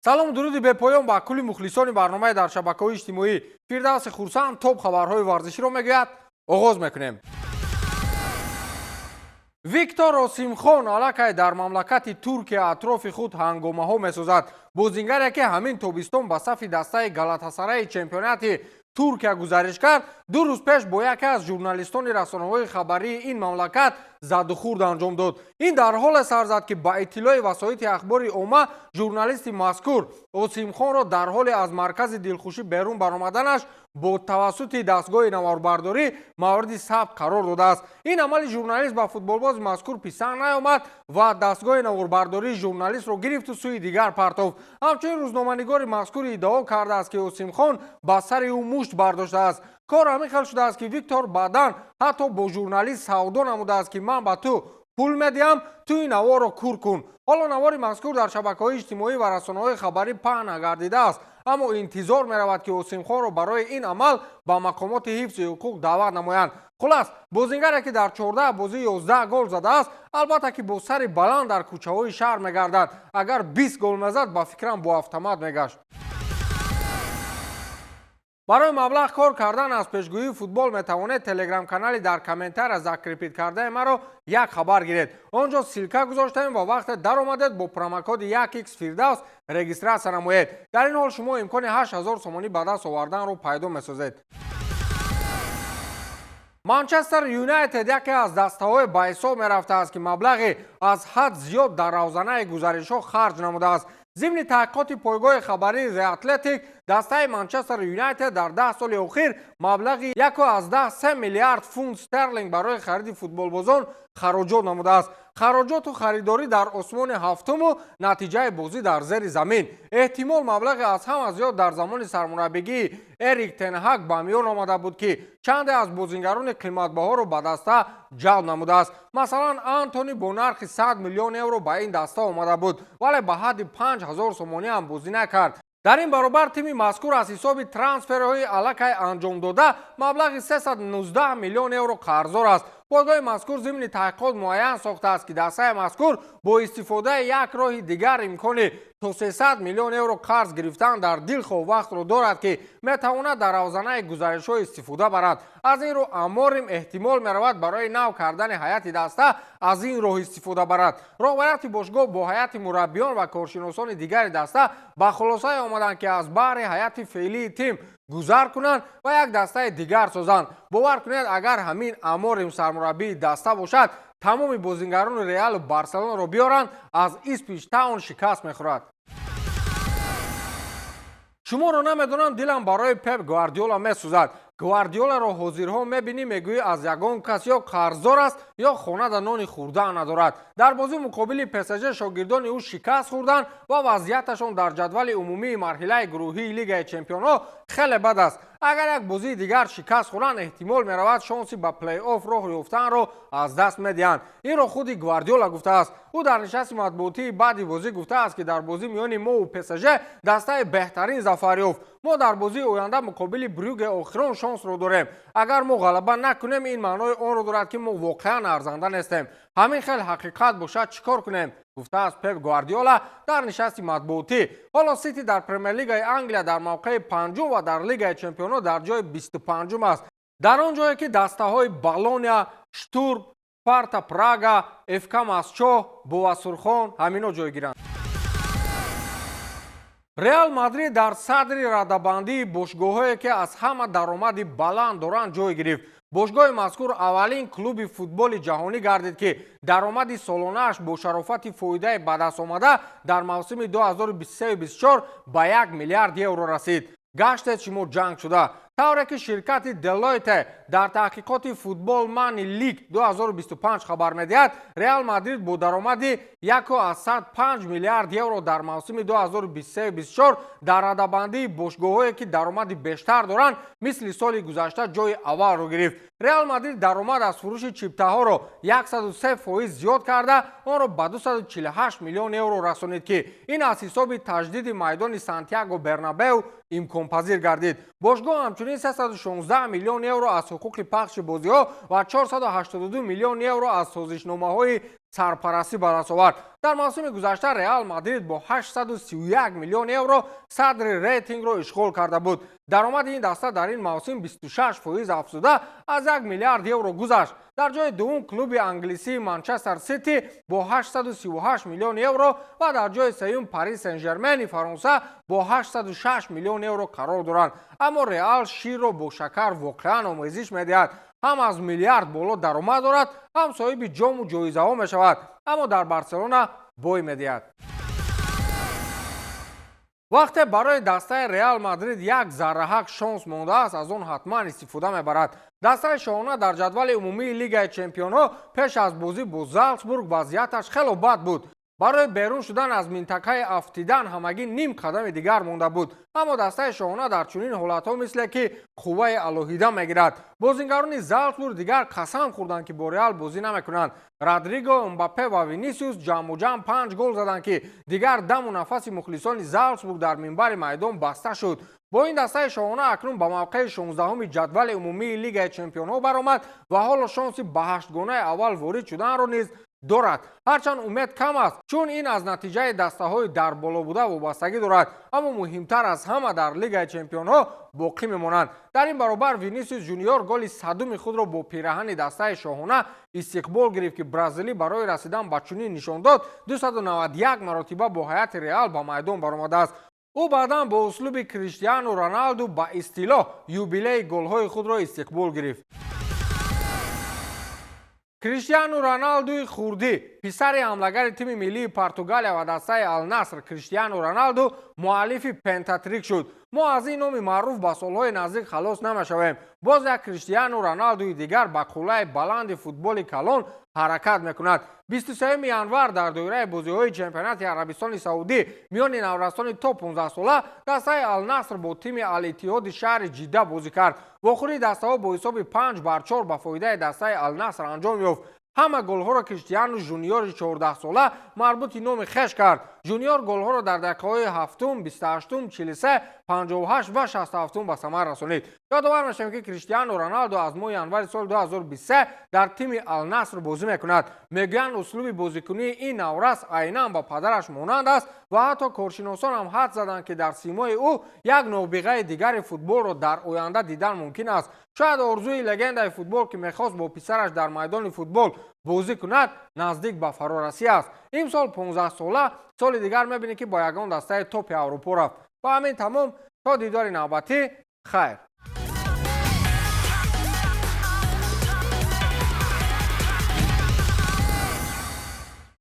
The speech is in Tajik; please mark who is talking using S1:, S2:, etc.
S1: Салому дуруди бепоён ба кулли мухлисони барномаи дар шабакаҳои иҷтимоӣ. Фирдавси Хурсанд топ хабарҳои варзиширо мегӯяд. Оғоз мекунем. Виктор Осимхон аллакай дар мамлакати Туркия атрофи худ ҳангомаҳо месозад. Бозингаре, ки ҳамин тобистон ба сафи дастаи Галатасараи чемпионати Туркия гузариш кард, 2 рӯз пеш бо яке аз журналистони расонаҳои хабарии ин мамлакат задухӯрд анҷом дод. Ин дар ҳоле сар зад, ки ба иттилои васоити ахбори омма, журналисти мазкур Осимхонро дар ҳоле аз маркази дилхушӣ берун баромаданаш бо тавассути дастгоҳи наворбардорӣ мавриди сабт қарор додааст. Ин амали журналист ба футболбози мазкур писанд наёмад ва дастгоҳи наворбардории журналистро гирифту сӯи дигар партофт. Ҳамчунин рӯзноманигори мазкур иддао кардааст, ки Осимхон ба сари ӯ мушт бардоштааст. Кор ҳамин хел шудааст, ки Виктор баъдан ҳатто бо журналист савдо намудааст, ки ман ба ту пул медиҳам, ту ин наворро кур кун. Ҳоло навори мазкур дар шабакаҳои иҷтимоӣ ва расонаҳои хабарӣ паҳн нагардидааст, аммо интизор меравад, ки Осимхонро барои ин амал ба мақомоти ҳифзи ҳуқуқ даъват намоянд. Хулас, бозингаре, ки дар 14 бозӣ 11 гол задааст, албатта ки бо сари баланд дар кӯчаҳои шаҳр мегардад. Агар 20 гол мезад, ба фикрам, бо автомат мегашт. Барои маблағ кор кардан аз пешгӯии футбол метавонед телеграм-канали дар комментария закрепить кардаи маро як хабар гиред. Он ҷо ссылка гузоштаем ва вақте даромадед, бо промокоди 1x Фирдавс регистрация намоед. Дар ин ҳол шумо имкони 8000 сомонӣ ба даст оварданро пайдо месозед. Манчестер Юнайтед яке аз дастаҳое ба ҳисоб мерафтааст, ки маблағи аз ҳад зиёд дар равзанаи гузаришҳо харҷ намудааст. Зимни таҳқиқоти пойгоҳи хабарии The Athletic, дастаи Манчестер Юнайтед дар 10 соли охир маблағи 1,3 миллиард фунт стерлинг барои хариди футболбозон хароҷот намудааст. Хароҷоту харидорӣ дар осмони ҳафтуму натиҷаи бозӣ дар зери замин. Эҳтимол, маблағи аз ҳама зиёд дар замони сармураббигии Эрик Тенҳак ба миён омада буд, ки чанде аз бозингарони қиматбаҳоро ба даста ҷалб намудааст. Масалан, Антони бо нархи 100 миллион евро ба ин даста омада буд, вале ба ҳадди 5000 сомонӣ ҳам бозӣ накард. Дар ин баробар тими мазкур аз ҳисоби трансферҳои аллакай анҷомдода маблағи 319 миллион евро қарздор аст. Пойгоҳи мазкур зимни таҳқиқот муайян сохтааст, ки дастаи мазкур бо истифодаи як роҳи дигар имкони то 300 миллион евро қарз гирифтан дар дилхоҳ вақтро дорад, ки метавонад дар равзанаи гузаришҳо истифода барад. Аз ин рӯ Аморим, эҳтимол меравад, барои нав кардани ҳайати даста аз ин роҳ истифода барад. Роҳбарияти бошгоҳ бо ҳайати мураббиён ва коршиносони дигари даста ба хулосае омаданд, ки аз баҳри ҳайати феълии тим гузар кунанд ва як дастаи дигар созанд. Бовар кунед, агар ҳамин Аморим сармураббии даста бошад, тамоми бозингарони Реалу Барселонаро биёранд, аз Ипсвич Таун шикаст мехӯрад. Шуморо намедонам, дилам барои Пеп Гвардиола месӯзад. Гвардиоларо ҳозирҳо мебинӣ, мегӯӣ, аз ягон кас ё қарздор аст, ё хонада нони хӯрдан надорад. Дар бозӣ муқобили ПСЖ шогирдони ӯ шикаст хӯрданд ва вазъияташон дар ҷадвали умумии марҳилаи гурӯҳии Лигаи чемпионҳо хеле бад аст. Агар як бозии дигар шикаст хӯранд, эҳтимол меравад, шонси ба плей-офф роҳ ёфтанро аз даст медиҳанд. Инро худи Гвардиола гуфтааст. Ӯ дар нишасти матбуотии баъди бозӣ гуфтааст, ки дар бозӣ миёни мову ПСЖ дастаи беҳтарин зафар ёфт. Мо дар бозии оянда муқобили Брюге охирон шонсро дорем. Агар мо ғалаба накунем, ин маънои онро дорад, ки мо воқеан арзанда нестем. Ҳамин хел ҳақиқат бошад, чӣ кор кунем? Гуфтааст Пеп Гвардиола дар нишасти матбуотӣ. Ҳоло Сити дар Премер-лигаи Англия дар мавқеи панҷум ва дар Лигаи чемпионҳо дар ҷои 25-ум аст, дар он ҷое ки дастаҳои Болония, Штурм, Спарта Прага, ФК Мастчоҳ, Бовасурхон ҳамино ҷойгиранд. Реал Мадрид дар садри радабандии бошгоҳҳое, ки аз ҳама даромади баланд доранд, ҷой гирифт. Бошгоҳи мазкур аввалин клуби футболи ҷаҳонӣ гардид, ки даромади солонааш бо шарофати фоидаи ба даст омада дар мавсими 2023-24 ба 1 миллиард евро расид. Гаштед шумо ҷанг шуда. Тавре ки ширкати Делойте дар таҳқиқоти Football Money League 2025 хабар медиҳад, Реал Мадрид бо даромади 1,5 миллиард евро дар мавсими 2023-24 дар радабандии бошгоҳҳое, ки даромади бештар доранд, мисли соли гузашта ҷои аввалро гирифт. Реал Мадрид даромад аз фурӯши чиптаҳоро 103% зиёд карда, онро ба 248 миллион евро расонид, ки ин аз ҳисоби таҷдиди майдони Сантьяго Бернабеу имконпазир гардид. Бошгоҳ ҳамчунин Ҳамчунин 316 миллион евро аз ҳуқуқи пахши бозиҳо ва 482 миллион евро аз созишномаҳои сарпарастӣ ба даст овард. Дар мавсими гузашта Реал Мадрид бо 831 миллион евро садри рейтингро ишғол карда буд. Даромади ин даста дар ин мавсим 26% афзуда аз 1 миллиард евро гузашт. Дар ҷои дуввум клуби англисии Манчестер Сити бо 838 миллион евро ва дар ҷои сеюм Пари Сен-Жермени Фаронса бо 806 миллион евро қарор доранд. Аммо Реал ширро бо шакар воқеан омезиш медиҳад. Ҳам аз миллиард боло даромад дорад, ҳам соҳиби ҷому ҷоизаҳо мешавад, аммо дар Барселона бой медиҳад. Вақте барои дастаи Реал Мадрид як зарраҳак шонс мондааст, аз он ҳатман истифода мебарад. Дастаи шоҳона дар ҷадвали умумии Лигаи чемпионҳо пеш аз бозӣ бо Залцбург вазъияташ хело бад буд. Барои берун шудан аз минтақаи афтидан ҳамагӣ ним қадами дигар монда буд. Аммо дастаи шоҳона дар чунин ҳолатҳо мисле ки қувваи алоҳида мегирад. Бозингарони Залцбург дигар қасам хӯрданд, ки бо Реал бозӣ намекунанд. Родриго, Мбаппе ва Винисиус ҷамъу ҷамъ 5 гол заданд, ки дигар даму нафаси мухлисони Залцбург дар минбари майдон баста шуд. Бо ин дастаи шоҳона акнун ба мавқеи 16-уми ҷадвали умумии Лигаи чемпионҳо баромад ва ҳоло шонси ба ҳаштгонаи аввал ворид шуданро низ дорад. Ҳарчанд умед кам аст, чун ин аз натиҷаи дастаҳои дар боло буда вобастагӣ дорад, аммо муҳимтар аз ҳама дар Лигаи чемпионҳо боқӣ мемонанд. Дар ин баробар Винисиус Жуниор голи 100-уми худро бо пираҳани дастаи шоҳона истиқбол гирифт, ки бразилӣ барои расидан ба чунин нишондод 291 маротиба бо ҳайати Реал ба майдон баромадааст. Ӯ баъдан бо услуби Криштиану Роналду ба истилоҳ юбилеи голҳои худро истиқбол гирифт. Криштиану Роналдуи хурдӣ, писари ҳамлагари тими миллии Португалия ва дастаи Ал-Наср Криштиану Роналду муаллифи пентатрик шуд. Мо аз ин номи маъруф ба солҳои наздик халос намешавем. Боз як Криштиану Роналдуи дигар ба қуллаи баланди футболи калон ҳаракат мекунад. 23 январ дар доираи бозиҳои чемпионати Арабистони Саудӣ миёни наврасони то 15 сола дастаи Ал-Наср бо тими Ал-Иттиҳоди шаҳри Ҷидда бозӣ кард. Вохӯрии дастаҳо бо ҳисоби 5-4 ба фоидаи дастаи Ал-Наср анҷом ёфт. Ҳама голҳоро Криштиану Жуниори 14-сола марбути номи хеш кард. Жуниор голҳоро дар дақиқаҳои 7, 28, 43, 58 ва 67 ба самар расонид. Ёдовар мешавем, ки Криштиану Роналду аз моҳи январи соли 2023 дар тими Ал-Наср бозӣ мекунад. Мегӯянд, услуби бозикунии ин наврас айнан ба падараш монанд аст ва ҳатто коршиносон ҳам ҳад заданд, ки дар симои ӯ як нобиғаи дигари футболро дар оянда дидан мумкин аст. Шояд орзуи легендаи футбол, ки мехост бо писараш дар майдони футбол бозӣ кунад, наздик ба фарорасӣ аст. Имсол 15 сола, соли дигар мебинӣ, ки бо ягон дастаи топи Аврупо рафт. Ба ҳамин тамом, то дидори навбатӣ, хайр.